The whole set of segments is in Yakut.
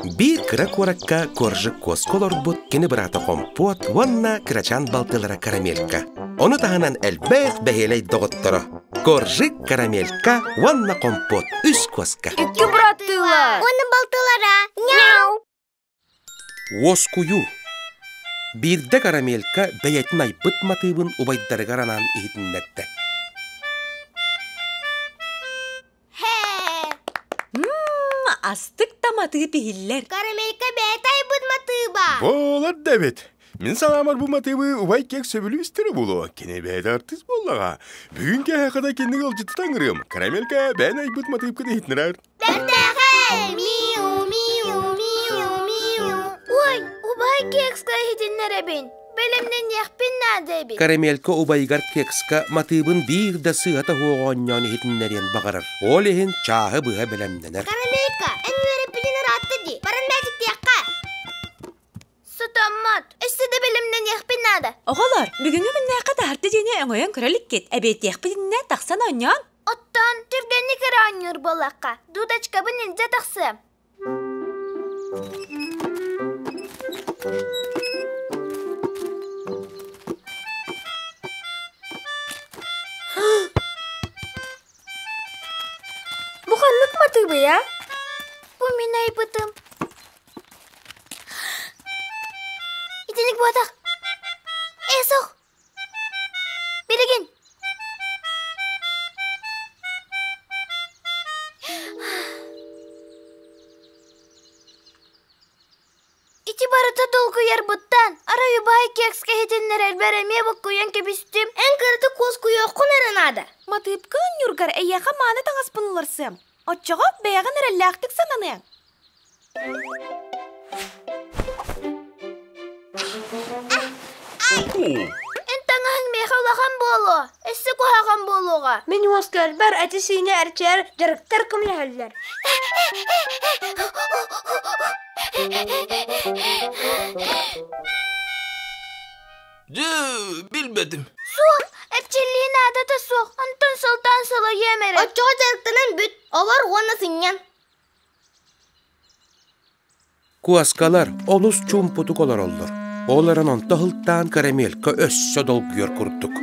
Биир кыра куоракка Коржик куоска олорбут кини быраата Хомпуот уонна кырачаан балтылара Карамелька. Ону таһынан элбэх бэһиэлэй доҕотторо Коржик, Карамелька уонна Хомпуот үс куоска. Икки быраттыылар. Уонна балтылара. Няу! Уоскуйуу. Биирдэ Карамелька бэйэтин айбыт матыыбын убайдарыгар анаан иһитиннэрдэ. Астык да матыып иһиллэр. Карамелька бэйэтэ айбыт матыыба. Буолар да эбит. Мин санаамар бу матыыбы убай кек сөбүлүү истэрэ буолуо. Кини бэйэтэ артыыс буоллаҕа. Бүгүн киэһэ хата кинини ыалдьыттан ыҥырыам. Карамелька бэйэн айбыт матыыпкын иһитинэрэр. Бэртээхэй! Миу, миу, миу, миу. Ой, убай кекска иһитиннэрэбин. Бэлэмнэниэхпин наада эбит. Карамелька убайыгар кекска матыыбын биир да сыата суох оонньоон иһитиннэриэн баҕарар. Ол иһин чааһы быһа бэлэмнэнэр. Карамелька, эн үөрэппитин ыраатта дии. Баран мээчиктиэххэ. Сатаммат. Өссө да бэлэмнэниэхпин наада. Оҕолор, бүгүҥҥү күннээххэ таһырдьа дьиэни өҥөйөн көрө иликкит. Эбиэттиэхпит иннинэ тахсан оонньоон. Оттон түргэнник эрэ оонньуур буоллахха, дудочкабын илдьэ тахсыам. Бу ханнык матыыбый, а? Бу мин айбытым. Итинник буотах. Ээ, суох. Билигин. Ити барыта долгуйарбыттан, арай убай кекска иһитиннэрэрбэр эмиэ буккуйан кэбистим. Эн кыратык куоскуйуоххун эрэ наада. Матыыпка ньургар эйиэхэ мааны таҥаспын уларсыам. Оччоҕо бэйэҕин эрэллээхтик сананыаҥ. Эн таҥаһыҥ миэхэ улахан буолуо, өссө куһаҕан буолуоҕа. Мин уоскарбар эти-сиини эрчийэр дьарыктар көмөлөһөллөр. Дьэ, билбэтим. Суох, эрчиллии наадата суох. Онтон сылтаан сылайыам эрэ. Оччоҕо дьарыктанан бүт, олор уонна сынньан. Куоскалар олус чуумпутук олороллор. Ол эрэн онто сылтаан карамелька өссө долгуйар курдук.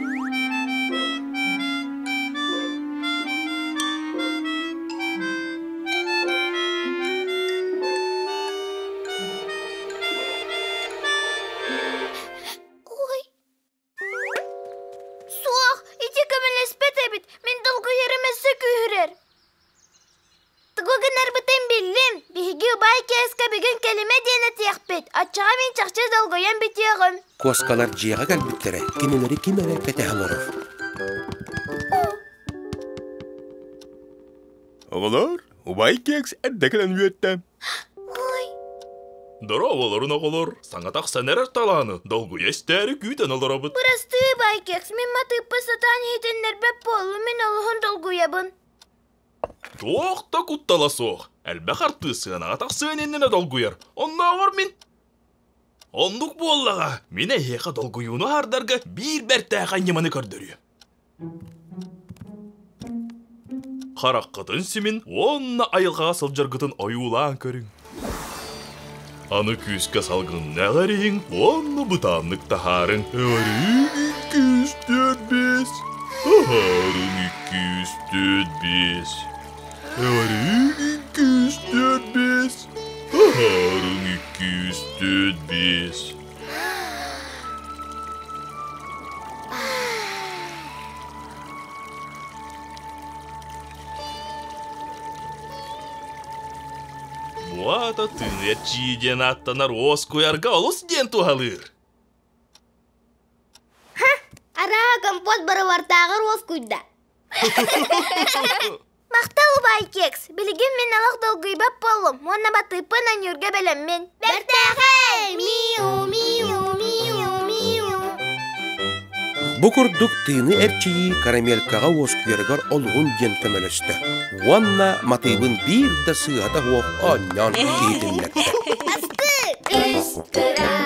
Ой, Суох, ити көмөлөспөт эбит. Мин долгуйарым өссө күүһүрэр. Тугу гынарбытын биллим. Биһиги убай киэскэ бүгүн кэлимэ диэн этиэхпит. Оччоҕо мин чахчы долгуйан бүтүөҕүм. Куоскалар дьиэҕэ кэлбиттэрэ, кинилэри ким эрэ кэтэһэ олорор. Оҕолор, убай кекс эрдэ кэлэн үөттэ. Ой, Дорооболорун оҕолор, саҥа тахсан эрэр талааны долгуйа истээри күүтэн олоробут. бырастыы, убай кекс, мин матыыппа сатаан иһитиннэрбэт буоллум, мин олуһун долгуйабын. Туох да куттала суох. Элбэх артыыс сыанаҕа тахсыан иннинэ долгуйар. Оннооҕор мин Оннук буоллаҕа, мин эһиэхэ долгуйууну аһардарга биир бэртээхэй ньыманы көрдөрүөм. Хараххытын симин уонна айылҕаҕа сылдьаргытын ойуулаан көрүҥ. Аны күүскэ салгынна эҕэрийиҥ уонна бытааннык таһаарыҥ. Эҕэрийиҥ 245, таһаарыҥ 245. Эҕэрийиҥ 245, таһаарыҥ 245. Бу аата тыыныа чии диэн ааттанар уоскуйарга олус диэн туһалыыр. Арааһа компот барыбартааҕар уоскуйда. Махтал, убай Кекс! Билигин мин олох долгуйбат буоллум уонна батыыппын анньыырга бэлэммин. Бэртээхэй! Миу, миу, миу, миу. Бу курдук тыыны эрчийии карамелькаҕа уоскуйарыгар олуһун диэн көмөлөстө уонна матыыбын биир да сыыһата суох оонньоон иһитиннэрдэ. Астык! Үс кыра.